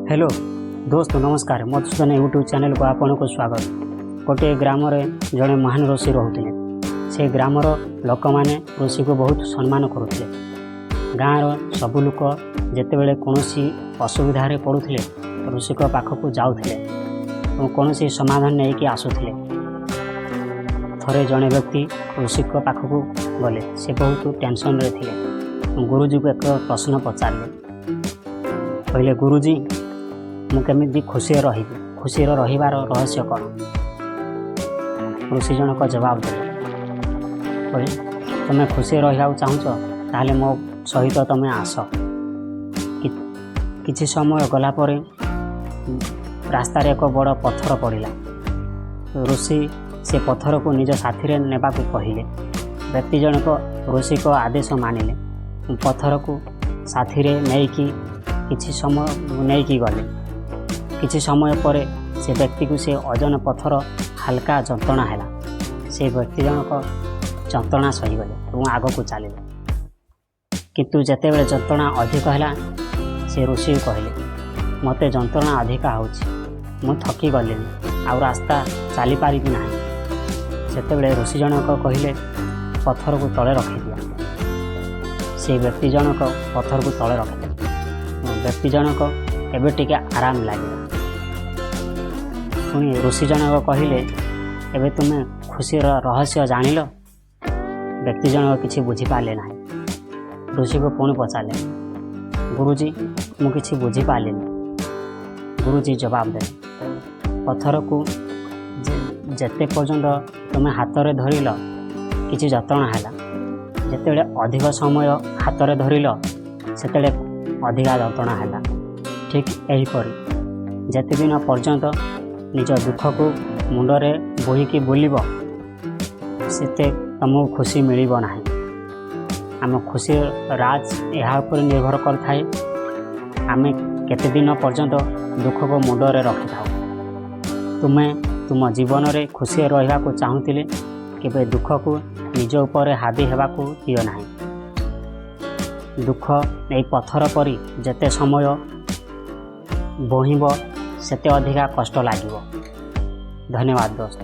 Hello ଦୋସ୍ତ, ନମସ୍କାର। Madhusudan YouTube ଚ୍ୟାନେଲକୁ ଆପଣଙ୍କୁ ସ୍ୱାଗତ। ଗୋଟିଏ ଗ୍ରାମରେ ଜଣେ ମହାନ ଋଷି ରହୁଥିଲେ। ସେ ଗ୍ରାମର ଲୋକମାନେ ଋଷିକୁ ବହୁତ ସମ୍ମାନ କରୁଥିଲେ। ଗାଁର ସବୁ ଲୋକ ଯେତେବେଳେ କୌଣସି ଅସୁବିଧାରେ ପଡ଼ୁଥିଲେ, ଋଷିଙ୍କ ପାଖକୁ ଯାଉଥିଲେ ଏବଂ କୌଣସି ସମାଧାନ ନେଇକି ଆସୁଥିଲେ। ଥରେ ଜଣେ ବ୍ୟକ୍ତି ଋଷିଙ୍କ ପାଖକୁ ଗଲେ। ସେ ବହୁତ ଟେନସନରେ ଥିଲେ। ଗୁରୁଜୀକୁ ଏକ ପ୍ରଶ୍ନ ପଚାରିଲେ। କହିଲେ, "ଗୁରୁଜୀ, ମୁଁ କେମିତି ଖୁସିରେ ରହିବି? ଖୁସିରେ ରହିବାର ରହସ୍ୟ କ'ଣ?" ଋଷି ଜଣକ ଜବାବ ଦେଲେ, କହିଲେ, "ତୁମେ ଖୁସିରେ ରହିବାକୁ ଚାହୁଁଛ, ତାହେଲେ ମୋ ସହିତ ତୁମେ ଆସ।" କିଛି ସମୟ ଗଲା ପରେ ରାସ୍ତାରେ ଏକ ବଡ଼ ପଥର ପଡ଼ିଲା। ଋଷି ସେ ପଥରକୁ ନିଜ ସାଥିରେ ନେବାକୁ କହିଲେ। ବ୍ୟକ୍ତି ଜଣକ ଋଷିଙ୍କ ଆଦେଶ ମାନିଲେ। ପଥରକୁ ସାଥିରେ ନେଇକି କିଛି ସମୟ ନେଇକି ଗଲେ। କିଛି ସମୟ ପରେ ସେ ବ୍ୟକ୍ତିକୁ ସେ ଓଜନ ପଥର ହାଲକା ଯନ୍ତ୍ରଣା ହେଲା। ସେ ବ୍ୟକ୍ତି ଜଣକ ଯନ୍ତ୍ରଣା ସହିଗଲେ ଏବଂ ଆଗକୁ ଚାଲିଲେ। କିନ୍ତୁ ଯେତେବେଳେ ଯନ୍ତ୍ରଣା ଅଧିକ ହେଲା, ସେ ଋଷିକୁ କହିଲେ, "ମୋତେ ଯନ୍ତ୍ରଣା ଅଧିକ ହେଉଛି, ମୁଁ ଥକି ଗଲିଣି, ଆଉ ରାସ୍ତା ଚାଲିପାରିବି ନାହିଁ।" ସେତେବେଳେ ଋଷି ଜଣକ କହିଲେ, "ପଥରକୁ ତଳେ ରଖିଦିଅ।" ସେ ବ୍ୟକ୍ତି ଜଣକ ପଥରକୁ ତଳେ ରଖିଦେଲେ। ବ୍ୟକ୍ତି ଜଣକ ଏବେ ଟିକେ ଆରାମ ଲାଗିଲା। ପୁଣି ଋଷି ଜଣକ କହିଲେ, "ଏବେ ତୁମେ ଖୁସିର ରହସ୍ୟ ଜାଣିଲ?" ବ୍ୟକ୍ତି ଜଣକ କିଛି ବୁଝିପାରିଲେ ନାହିଁ। ଋଷିକୁ ପୁଣି ପଚାରିଲେ, "ଗୁରୁଜୀ, ମୁଁ କିଛି ବୁଝିପାରିଲିନି।" ଗୁରୁଜୀ ଜବାବ ଦେଲେ, "ପଥରକୁ ଯେତେ ପର୍ଯ୍ୟନ୍ତ ତୁମେ ହାତରେ ଧରିଲ, କିଛି ଯନ୍ତ୍ରଣା ହେଲା। ଯେତେବେଳେ ଅଧିକ ସମୟ ହାତରେ ଧରିଲ, ସେତେବେଳେ ଅଧିକା ଯନ୍ତ୍ରଣା ହେଲା। ଠିକ୍ ଏହିପରି ଯେତେ ଦିନ ପର୍ଯ୍ୟନ୍ତ ନିଜ ଦୁଃଖକୁ ମୁଣ୍ଡରେ ବୋହିକି ବୁଲିବ, ସେତେ ତୁମକୁ ଖୁସି ମିଳିବ ନାହିଁ।" ଆମ ଖୁସିର ରାଜ ଏହା ଉପରେ ନିର୍ଭର କରିଥାଏ, ଆମେ କେତେ ଦିନ ପର୍ଯ୍ୟନ୍ତ ଦୁଃଖକୁ ମୁଣ୍ଡରେ ରଖିଥାଉ। ତୁମେ ତୁମ ଜୀବନରେ ଖୁସିରେ ରହିବାକୁ ଚାହୁଁଥିଲେ କେବେ ଦୁଃଖକୁ ନିଜ ଉପରେ ହାବି ହେବାକୁ ଦିଅ ନାହିଁ। ଦୁଃଖ ଏଇ ପଥର ପରି, ଯେତେ ସମୟ ବୋହିବ, ସେତେ ଅଧିକା କଷ୍ଟ ଲାଗିବ। ଧନ୍ୟବାଦ ଦୋସ୍ତ।